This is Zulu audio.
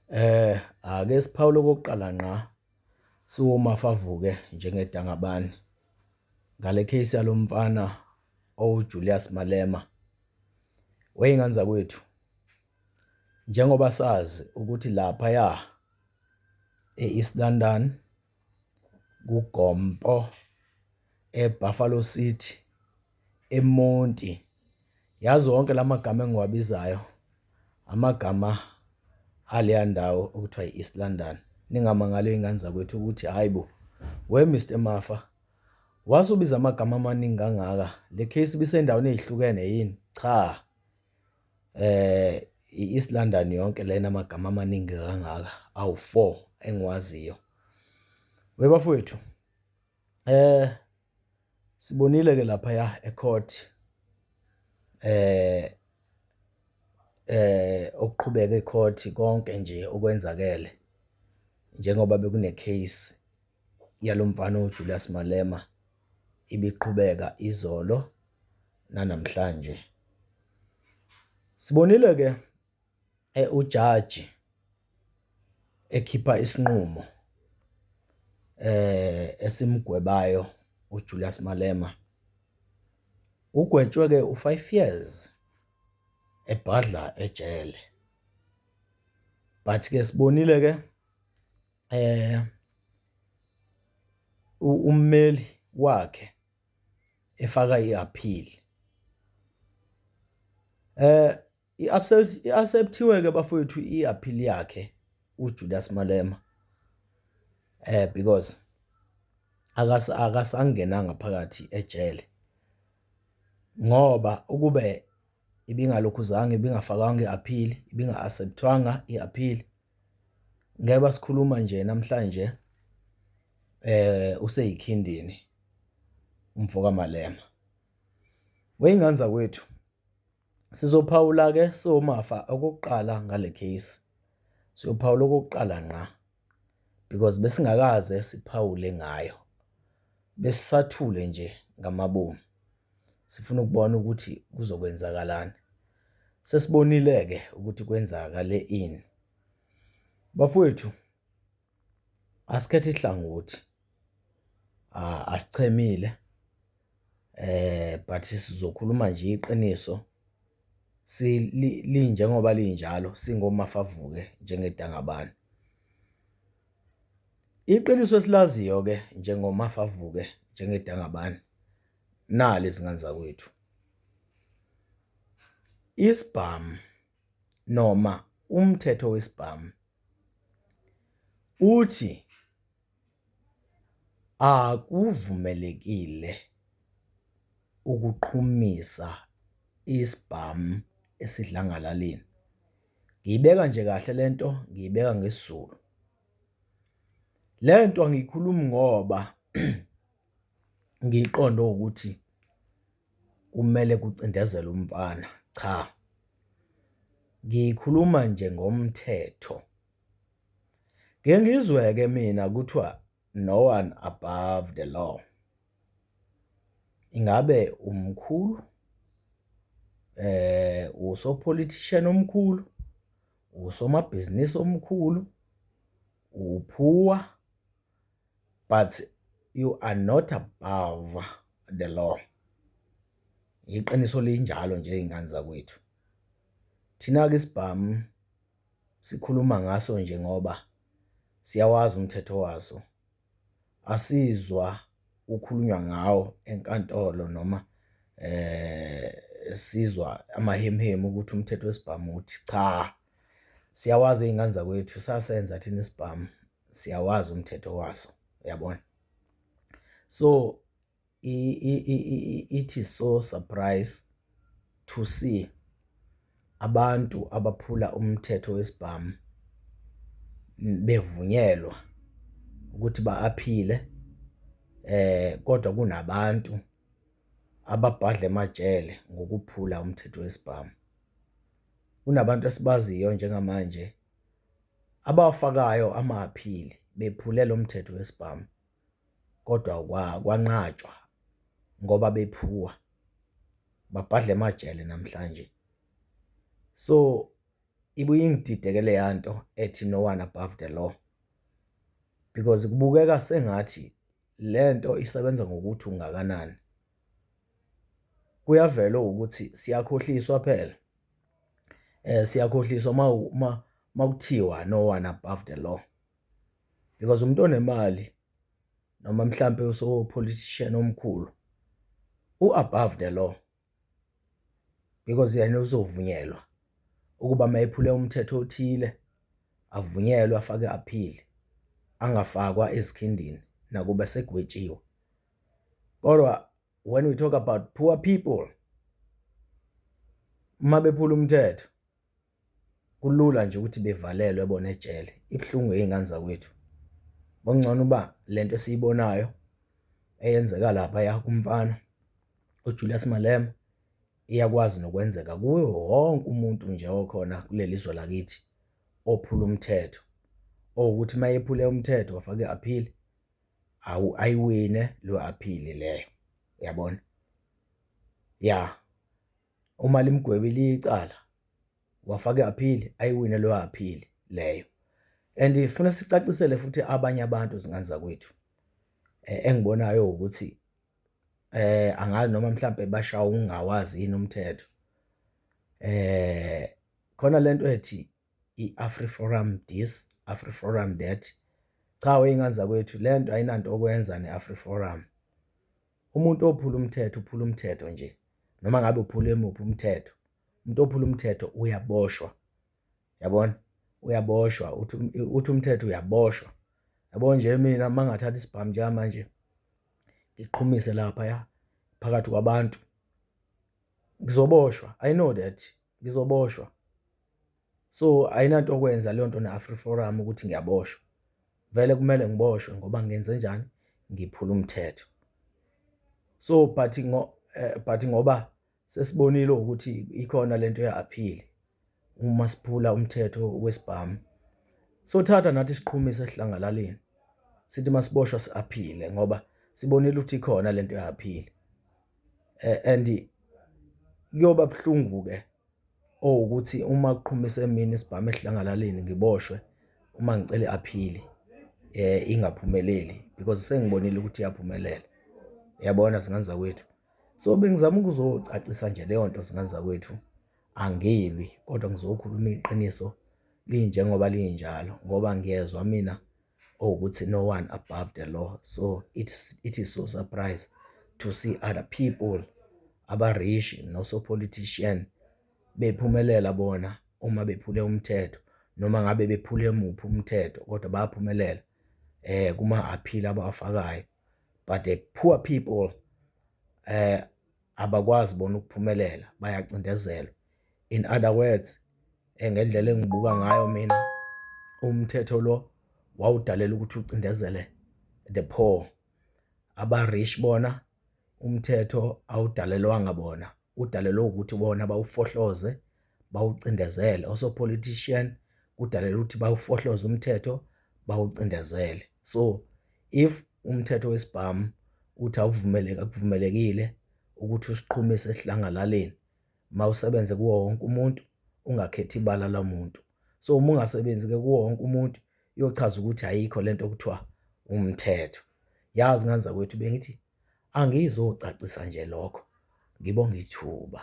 Ake siphawule okokuqala ngqa siwomafavuke njengedangabane ngale case yalo mfana owu-Julius Malema. Wey'ngane zakwethu, njengoba sazi ukuthi laphaya e-East London, kuGompo, eBuffalo City, eMonti, yazi wonke la magama engiwabizayo amagama aleya ndawo okuthiwa i-East London. Ningamangali ey'ngane zakwethu ukuthi hhayi bo, we Mister Mafa, wase ubiza amagama amaningi kangaka, le case ibisendaweni ey'hlukene yini? Cha, i-East London yonke lena amagama amaningi kangaka awu-four engiwaziyo. Webafowethu, sibonile-ke laphaya e-court okuqhubeka e-court konke nje okwenzakele njengoba bekune-case yalo mfana uJulius Malema ibiqhubeka izolo nanamhlanje. Sibonile-ke ujaji ekhipha isinqumo esimgwebayo uJulius Malema. Ugwetshwe-ke u-five years ebhadla ejele, but-ke sibonile-ke ummeli wakhe efaka i-appeal. I-accept-iwe-ke bafowethu i-appeal yakhe uJulius Malema because akasangenanga phakathi ejele ngoba ukube ibingalokhuzanga ibingafakwanga i-appeal, ibinga-accept-wanga i-appeal, ngeba sikhuluma nje namhlanje useyikhindini umfo kaMalema. Wey'ngane zakwethu, sizophawula-ke siwoMafa okokuqala ngale case, siyophawula okokuqala ngqa because besingakaze siphawule ngayo, besisathule nje ngamabomu, sifuna ukubona ukuthi kuzokwenzakalani. Sesibonile-ke ukuthi kwenzakale ini. Bafowethu, asikhethe ihlangothi, asichemile but sizokhuluma nje iqiniso linjengoba linjalo singomafavuke njengedangabane. Iqiniso esilaziyo-ke njengomafavuke njengedangabane nali zingane zakwethu. Isibhamu noma umthetho wesibhamu uthi akuvumelekile ukuqhumisa isibhamu esidlangalaleni. Ngiyibeka nje kahle le nto, ngiyibeka ngesiZulu. Le nto angiyikhulumi ngoba ngiyiqonde ukuthi kumele kucindezelwe umfana, cha. Ngiyikhuluma nje ngomthetho. Ngike ngizwe-ke mina kuthiwa no one above the law. Ingabe umkhulu, usopolitician omkhulu, usomabhizinisi omkhulu, uphuwa, but you are not above the law. Iqiniso linjalo nje y'ngane zakwethu. Thina-ke isibhamu sikhuluma ngaso nje ngoba siyawazi umthetho waso, asizwa kukhulunywa ngawo enkantolo noma sizwa amahemuhemu ukuthi umthetho wesibhamu uthi, cha, siyawazi ey'ngane zakwethu sasenza thina isibhamu, siyawazi umthetho waso, uyabona? So it is so surprise to see abantu abaphula umthetho wesibhamu bevunyelwa ukuthi ba-aphile kodwa kunabantu ababhadla emajele ngokuphula umthetho wesibhamu. Kunabantu esibaziyo njengamanje abawafakayo ama-appeal bephule lo mthetho wesibhamu kodwa kwanqatshwa ngoba bephuwa, babhadla emajele namhlanje. So Ibuye ingidide ke leya nto ethi no one above the law because kubukeka sengathi lento isebenza ngokuthi ungakanani. Kuyavela ukuthi siyakhohliswa phela, siyakhohliswa uma makuthiwa no one above the law because umuntu onemali noma mhlampe uso-politician omkhulu u-above the law because yena uzovunyelwa ukuba mayephule umthetho othile, avunyelwe afake appeal, angafakwa ezikhindini nakuba segwetshiwe. Kodwa when we talk about poor people, uma bephula umthetho kulula nje ukuthi bevalelwe bona ejele. Ibuhlungu ey'ngane zakwethu. Bokungcono uba lento esiyibonayo eyenzeka laphaya kumfana uJulius Malema iyakwazi nokwenzeka kuwo wonke umuntu nje okhona kuleli zwe lakithi ophula umthetho, owukuthi uma ephule umthetho wafaka i-appeal, awu ayiwine leyo appeal leyo, uyabona? Ya, uma limgwebile icala wafaka i-appeal, ayiwine leyo appeal leyo. And funa sicacisele futhi abanye abantu, zingane zakwethu, engibonayo ukuthi angazi noma mhlampe bashawa ukungawazi yini umthetho. Khona lento ethi i-AfriForum this, AfriForum that. Cha, wey'ngane zakwethu, lento ayinanto okwenza ne-AfriForum. Umuntu ophula umthetho uphula umthetho nje, noma ngabe uphule muphi umthetho. Umuntu ophula umthetho uyaboshwa, yabona? Uyaboshwa, uthi umthetho uyaboshwa. Yabo nje mina uma ngathatha isibhamu njengamanje ngiqhumise laphaya phakathi kwabantu, ngizoboshwa. I know that ngizoboshwa. So ayinanto okwenza leyo nto ne-AfriForum ukuthi ngiyaboshwa. Vele kumele ngiboshwe ngoba ngenze njani? Ngiphula umthetho. So but ngoba sesibonile ukuthi ikhona lento ye-appeal uma siphula umthetho wesibhamu, sothatha nathi siqhumise esidlangalaleni, sithi masiboshwa si-appeal ngoba sibonile ukuthi ikhona lento ye-appeal. And kuyoba buhlungu-ke owukuthi uma kuqhumise mina isibhamu esidlangalaleni ngiboshwe, uma ngicela i-appeal ingaphumeleli because sengibonile ukuthi iyaphumelela. Uyabona, zingane zakwethu? So bengizama ukuzocacisa nje leyo nto, zingane zakwethu. Angilwi kodwa ngizokhuluma iqiniso linjengoba linjalo ngoba ngiyezwa mina owukuthi no one above the law. So it is so surprise to see other people aba-rich noso-politician bephumelela bona uma bephule umthetho, noma ngabe bephule muphi umthetho, kodwa bayaphumelela kuma-appeal abawafakayo, but the poor people abakwazi bona ukuphumelela, bayacindezelwa. In other words, ngendlela engibuka ngayo mina, umthetho lo wawudalela ukuthi ucindezele the poor. Aba-rich bona umthetho awudalelwanga bona, udalelwe ukuthi bona bawufohloze, bawucindezele. Oso-politician kudalelwe ukuthi bawufohloze umthetho, bawucindezele. So if umthetho wesibhamu uthi awuvumeleki, akuvumelekile ukuthi usiqhumise esidlangalaleni, mawusebenze kuwo wonke umuntu, ungakhethi ibala lomuntu. So uma ungasebenzi-ke kuwo wonke umuntu, iyochaza ukuthi ayikho lento okuthiwa umthetho. Yazi ngane zakwethu, bengithi angizocacisa nje lokho. Ngibonge ithuba.